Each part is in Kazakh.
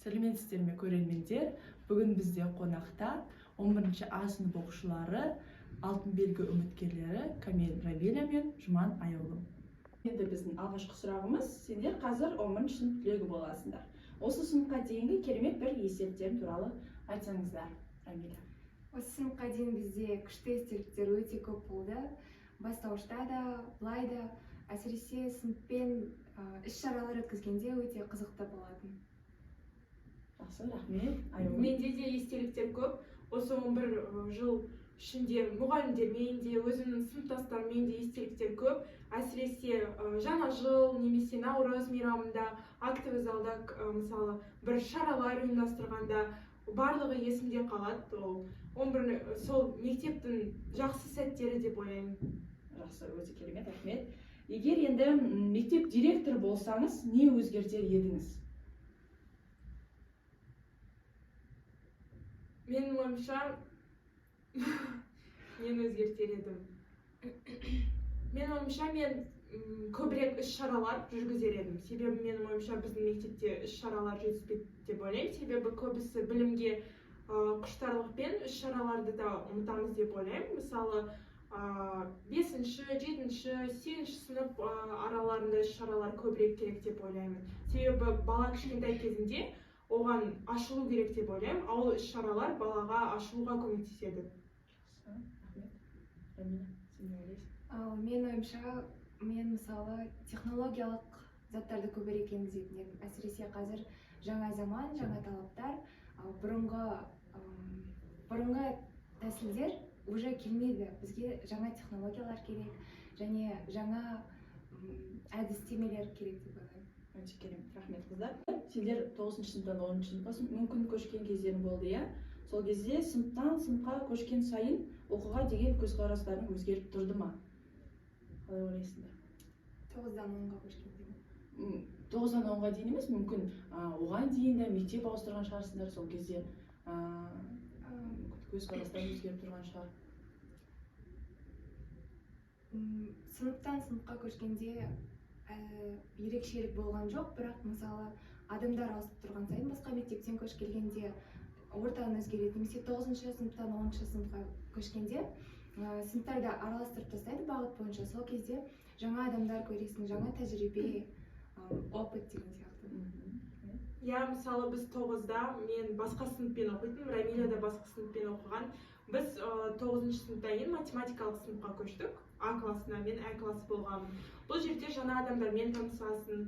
Сәлеметсіздер ме, көрермендер! Бүгін бізде қонақта 11 А сынып оқушылары, алтын белгі үміткерлері Камел Равиля мен Жұман Аяулым. Енді біздің алғашқы сұрағымыз: сендер қазір 11 сынып түлегі боласыңдар. Осы сыныпқа дейінгі керемет бір естеліктерің туралы айтсаңыздар, Рамиля. Осы сыныпқа дейін бізде күшті естеліктер өте көп болды. Бастауышта да, былай да, әсіресе сыныппен іс-шаралар өткізгенде өте қызықты болатын. Жақсы, рахмет. Аяулым. Менде де естеліктер көп. Осы 11 жыл ішінде мұғалімдермен де, өзімнің сыныптастарыммен де естеліктер көп. Әсіресе жаңа жыл немесе наурыз мейрамында актовый залда мысалы, бір шаралар ұйымдастырғанда барлығы есімде қалады. Ол 11 сол мектептің жақсы сәттері деп ойлаймын. Жақсы, өте керемет, рахмет. Егер енді мектеп директоры болсаңыз, не өзгертер едіңіз? Менің ойымша, мен өзгертер едім. Менің ойымша, мен көбірек іс шаралар жүргізер едім, себебі менің ойымша, біздің мектепте іс шаралар жетіспейді деп ойлаймын, себебі көбісі білімге құштарлықпен іс шараларды да ұмытамыз деп ойлаймын. Мысалы, бесінші, жетінші, сегізінші сынып араларында іс шаралар көбірек керек деп ойлаймын, себебі бала кішкентай кезінде оған ашылу керек деп ойлаймын, ал ол іс шаралар балаға ашылуға көмектеседі. Жақсы, рахмет. Рамиля, сен не ойлайсың? Ал менің ойымша, мен, мысалы, технологиялық заттарды көбірек енгізетін едім. Әсіресе қазір жаңа заман, жаңа талаптар, ал бұрынғы тәсілдер уже келмейді. Бізге жаңа технологиялар керек және жаңа әдістемелер керек деп ойлаймын. Өте керемет, рахмет, қыздар. Сендер тоғызыншы сыныптан 10-шы сыныпқа мүмкін көшкен кездерің болды, иә? Сол кезде сыныптан сыныпқа көшкен сайын оқуға деген көзқарастарың өзгеріп тұрды ма? Қалай ойлайсыңдар? 9-дан 10-ға көшкенде ме? 9-дан 10-ға дейін емес, мүмкін оған дейін де мектеп ауыстырған шығарсыңдар. Сол кезде көзқарастар өзгеріп тұрған шығар. Сыныптан сыныпқа көшкенде ерекшелік болған жоқ, бірақ, мысалы, адамдар ауысып тұрған сайын, басқа мектептен көшіп келгенде ортаң өзгереді немесе тоғызыншы сыныптан 10-шы сыныпқа көшкенде сыныптарды араластырып тастайды бағыт бойынша. Сол кезде жаңа адамдар көресің, жаңа тәжірибе, опыт деген сияқты. Иә, мысалы, біз 9-да мен басқа сыныппен оқитынмын, Рамиля да басқа сыныппен оқыған. Біз тоғызыншы сыныптан кейін математикалық сыныпқа көштік, А классына, мен Ә классы болғанмын. Бұл жерде жаңа адамдармен танысасың,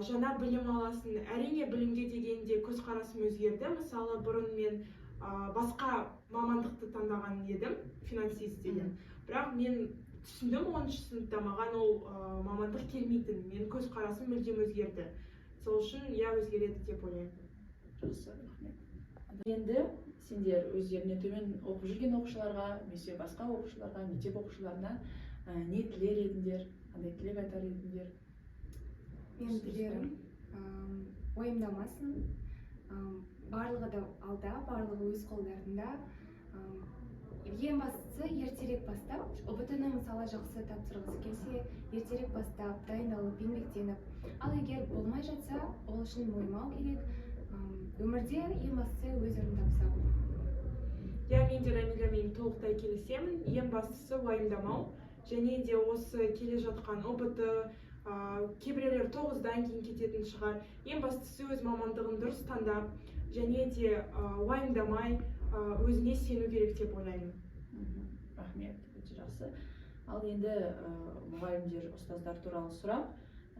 жаңа білім аласың. Әрине, білімге деген де көзқарасым өзгерді. Мысалы, бұрын мен басқа мамандықты таңдаған едім, финансист деген, бірақ мен түсіндім 10-шы сыныпта маған ол мамандық келмейтін. Менің көзқарасым мүлдем өзгерді. Сол үшін, иә, өзгереді деп ойлаймын. Жақсы, рахмет. Енді сендер өздеріне төмен оқып жүрген оқушыларға немесе басқа оқушыларға, мектеп оқушыларына не тілер едіңдер, қандай тілек айтар едіңдер? Менің тілерім: уайымдамасын, барлығы да алда, барлығы өз қолдарында. Ең бастысы, ертерек бастап, ҰБТ ны, мысалы, жақсы тапсырғысы келсе, ертерек бастап, дайындалып, еңбектеніп, ал егер болмай жатса, ол үшін мойымау керек. Өмірде ең бастысы, өз орнын тапса болды. Иә, мен де Рамилямен толықтай келісемін. Ең бастысы, уайымдамау және де осы келе жатқан ҰБТ, кейбіреулер 9-дан кейін кететін шығар, ең бастысы, өз мамандығын дұрыс таңдап және де уайымдамай, өзіне сену керек деп ойлаймын. Рахмет, өте жақсы. Ал енді мұғалімдер, ұстаздар туралы сұрақ.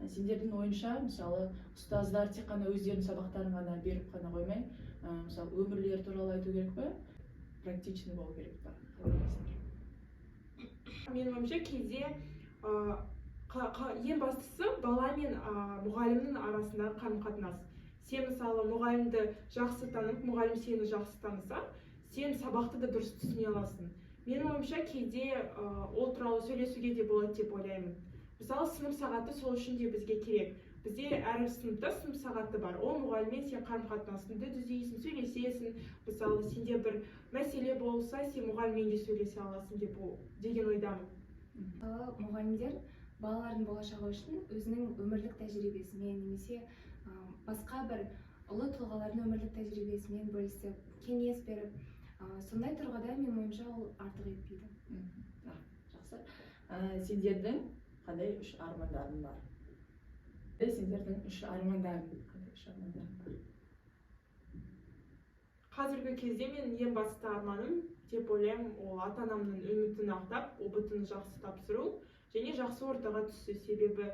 Сендердің ойынша, мысалы, ұстаздар тек қана өздерінің сабақтарын ғана беріп қана қоймай, мысалы, өмірлері туралы айту керек пе, практичный болу керек па? Қалай ойлайсыңдар? Менің ойымша, кейде ең бастысы, бала мен мұғалімнің арасындағы қарым қатынас. Сен, мысалы, мұғалімді жақсы танып, мұғалім сені жақсы таныса, сен сабақты да дұрыс түсіне аласың. Менің ойымша, кейде ол туралы сөйлесуге де болады деп ойлаймын. Мысалы, сынып сағаты сол үшін де бізге керек. Бізде әр сыныпта сынып сағаты бар. Ол мұғаліммен сен қарым қатынасыңды түзейсің, сөйлесесің. Мысалы, сенде бір мәселе болса, сен мұғаліммен де сөйлесе аласың деп деген ойдамын. Мысалы, мұғалімдер балалардың болашағы үшін өзінің өмірлік тәжірибесімен немесе басқа бір Ұлы тұлғалардың өмірлік тәжірибесімен бөлісіп, кеңес беріп, сондай тұрғыда, менің ойымша, ол артық етпейді. Жақсы. Сендердің қандай үш армандарың бар? Сендердің үш армандарың, қандай үш армандарың бар? Қазіргі кезде менің ең басты арманым деп ойлаймын, ол ата анамның үмітін ақтап, ҰБТ ны жақсы тапсыру және жақсы ортаға түсу. Себебі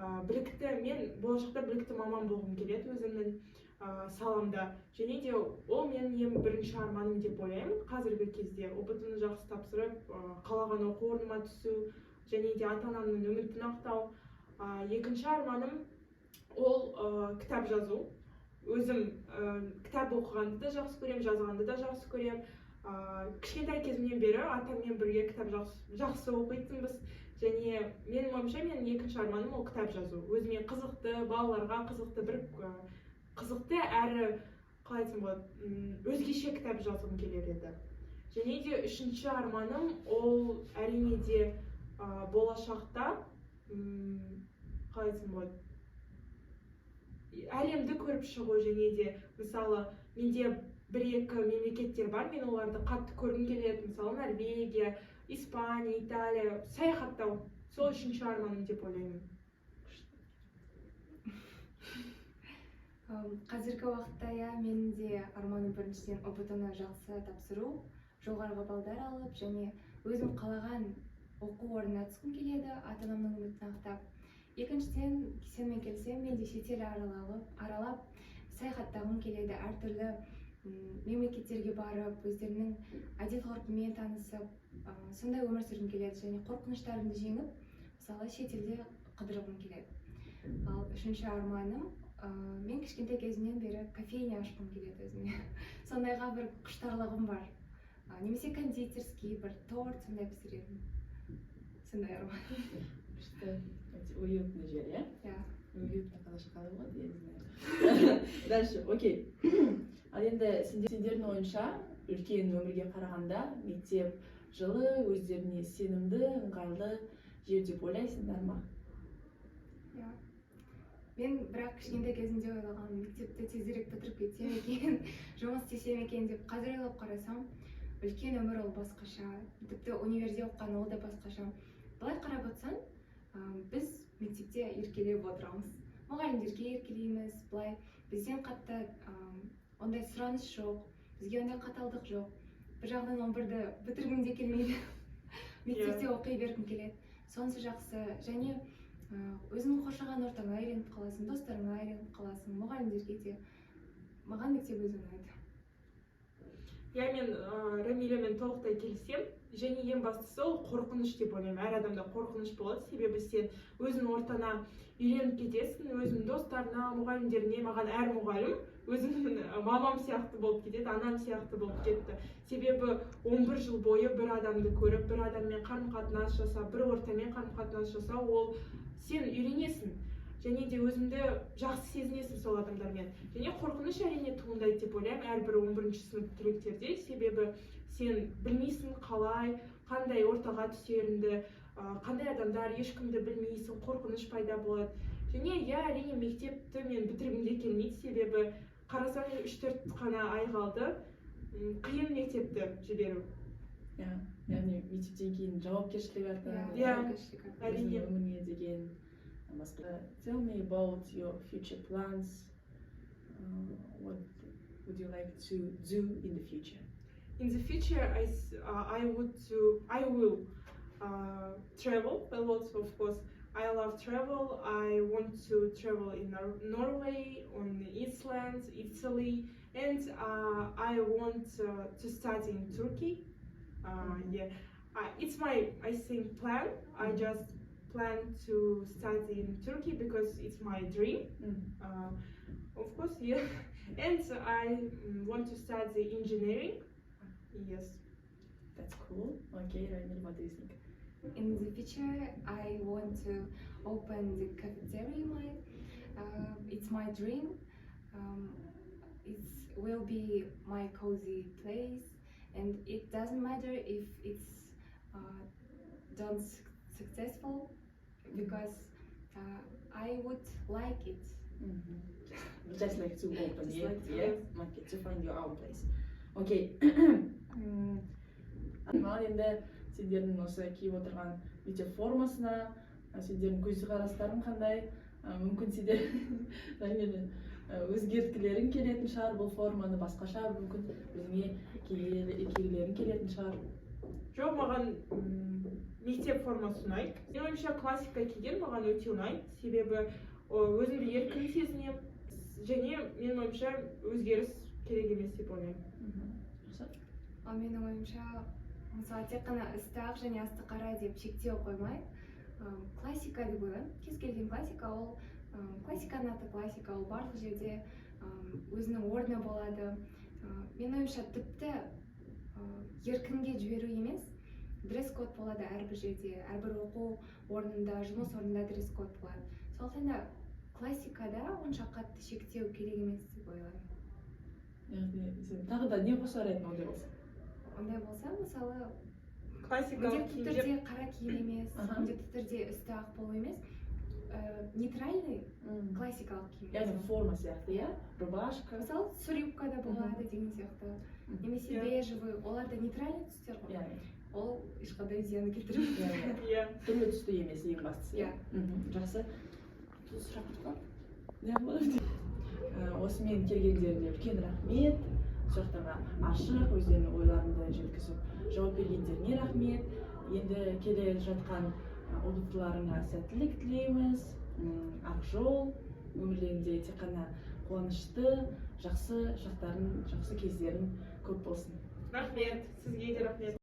білікті, мен болашақта білікті маман болғым келеді өзімнің саламда. Және де ол менің ең бірінші арманым деп ойлаймын. Қазіргі кезде ҰБТ ны жақсы тапсырып, қалаған оқу орныма түсу және де ата анамның үмітін ақтау. Екінші арманым ол кітап жазу. Өзім кітап оқығанды да жақсы көремін, жазғанды да жақсы көремін. Кішкентай кезімнен бері атаммен бірге кітап жақсы оқитынбыз. Және менің ойымша, менің екінші арманым ол кітап жазу. Өзіме қызықты, балаларға қызықты, бір қызықты әрі, қалай айтсам болады, өзгеше кітап жазғым келер еді. Және де үшінші арманым ол, әрине де, болашақта, қалай айтсам болады, әлемді көріп шығу. Және де, мысалы, менде бір екі мемлекеттер бар, мен оларды қатты көргім келеді, мысалы, Норвегия, Испания, Италия, саяхаттау. Сол үшінші арманым деп ойлаймын. Қазіргі уақытта, иә, менің де арманым біріншіден ҰБТ ны жақсы тапсыру, жоғарғы балдар алып және өзім қалаған оқу орнына түскім келеді, ата анамның үмітін ақтап. Екіншіден, сенімен келісемін, мен де шетел аралап, саяхаттағым келеді, әртүрлі мемлекеттерге барып, өздерінің әдет ғұрпымен танысып, сондай өмір сүргім келеді және қорқыныштарымды жеңіп, мысалы, шетелде қыдырғым келеді. Ал үшінші арманым, мен кішкентай кезімнен бері кофейня ашқым келеді өзіме, сондайға бір құштарлығым бар. Немесе кондитерский, бір торт сондай пісіретін, сондай арман. Күшті, өте уютный жер, иә? Иә. Уютно қазақша қалай болады, я не знаю. Дальше, окей. Ал енді сендердің ойынша, үлкен өмірге қарағанда мектеп жылы өздеріне сенімді, ыңғайлы жер деп ойлайсыңдар ма? Иә, мен бірақ кішкентай кезімде ойлағанмын, мектепті тезірек бітіріп кетсем екен, жұмыс істесем екен деп. Қазір ойлап қарасам, үлкен өмір ол басқаша, тіпті универде оқыған ол да басқаша. Былай қарап отырсаң, біз мектепте еркелеп отырамыз, мұғалімдерге еркелейміз, былай бізден қатты ондай сұраныс жоқ, бізге ондай қаталдық жоқ. Бір жағынан 11-ді бітіргім де келмейді, мектепте оқи бергім келеді, сонысы жақсы. Және өзіңнің қоршаған ортаңа үйреніп қаласың, достарыңа үйреніп қаласың, мұғалімдерге де. Маған мектеп өзі ұнайды. Иә, мен Рамилямен толықтай келісемін. Және ең бастысы ол қорқыныш деп ойлаймын. Әр адамда қорқыныш болады, себебі сен өзіңнің ортаңа үйреніп кетесің, өзіңнің достарына, мұғалімдеріне. Маған әр мұғалім өзімнің мамам сияқты болып кетеді, анам сияқты болып кетті. Себебі 11 жыл бойы бір адамды көріп, бір адаммен қарым қатынас жасап, бір ортамен қарым қатынас жасау, ол сен үйренесің және де өзіңді жақсы сезінесің сол адамдармен. Және қорқыныш, әрине, туындайды деп ойлаймын әрбір 11 сынып түлектерде, себебі сен білмейсің қалай, қандай ортаға түсеріңді, қандай адамдар, ешкімді білмейсің, қорқыныш пайда болады. Және, иә, әрине, мектепті мен бітіргім де келмейді, себебі қарасаң, 3-4 қана ай қалды. Қиын мектепті жіберу. Иә, яғни мектептен кейін жауапкершілік артады. Иә. Жауапкершілік артады. Әрине. Өзіңнің өміріңе деген басқа. Tell me about your future plans. What would you like to do in the future? In the future, I will travel a lot, of course. I love travel. I want to travel in Norway, on Iceland, Italy, and I want to study in Turkey. Yeah, it's my, I think, plan. I just plan to study in Turkey because it's my dream. Of course, yeah. And I want to study engineering. Yes. That's cool. Okay, Ramil, what do you think? In the future, I want to open the cafeteria. It's my dream. It will be my cozy place, and it doesn't matter if it's don't successful, because I would like it. Just like to open, Just yeah? like to Yeah? Okay, to find your own place. Окей. Ал енді сендердің осы киіп отырған мектеп формасына сендердің көзқарастарың қандай? Мүмкін сендер, Рамиля, өзгерткілерің келетін шығар бұл форманы, басқаша мүмкін өзіңе кигілерің келетін шығар. Жоқ, маған мектеп формасы ұнайды. Менің ойымша, классика киген маған өте ұнайды, себебі өзімді еркін сезінемін және менің ойымша, өзгеріс керек емес деп ойлаймын. Жақсы. Ал менің ойымша, мысалы, тек қана үсті ақ және асты қара деп шектеу қоймай, классика деп ойлаймын. Кез келген классика, ол классиканың аты классика, ол барлық жерде өзінің орны болады. Менің ойымша, тіпті еркінге жіберу емес, дресс-код болады әрбір жерде, әрбір оқу орнында, жұмыс орнында дресс-код болады. Сондықтан да классикада онша қатты шектеу керек емес деп ойлаймын. Яғни сен тағы да не қосар едің ондай болса? Ондай болса, мысалы, Классикалық міндетті киімдер. түрде қара киім емес, міндетті түрде үсті ақ болу емес, нейтральный классикалық киім. Яғни форма сияқты, иә, рубашка. Мысалы, сұр юбка да болады деген сияқты немесе бежевый, олар да нейтральный түстер ғой. Ол ешқандай зиян келтірмейді. Иә. Түрлі түсті емес, ең бастысы. Иә. Жақсы, сұрақ бітіп қалды. Не болады? Осымен келгендеріне үлкен рахмет. Сұрақтарға ашық өздерінің ойларыңды жеткізіп, жауап бергендеріне рахмет. Енді келе жатқан ҰБТ-ларыңа сәттілік тілейміз. Ақ жол, өмірлеріңде тек қана қуанышты, жақсы шақтарың, жақсы кездерің көп болсын. Рахмет, сізге де рахмет.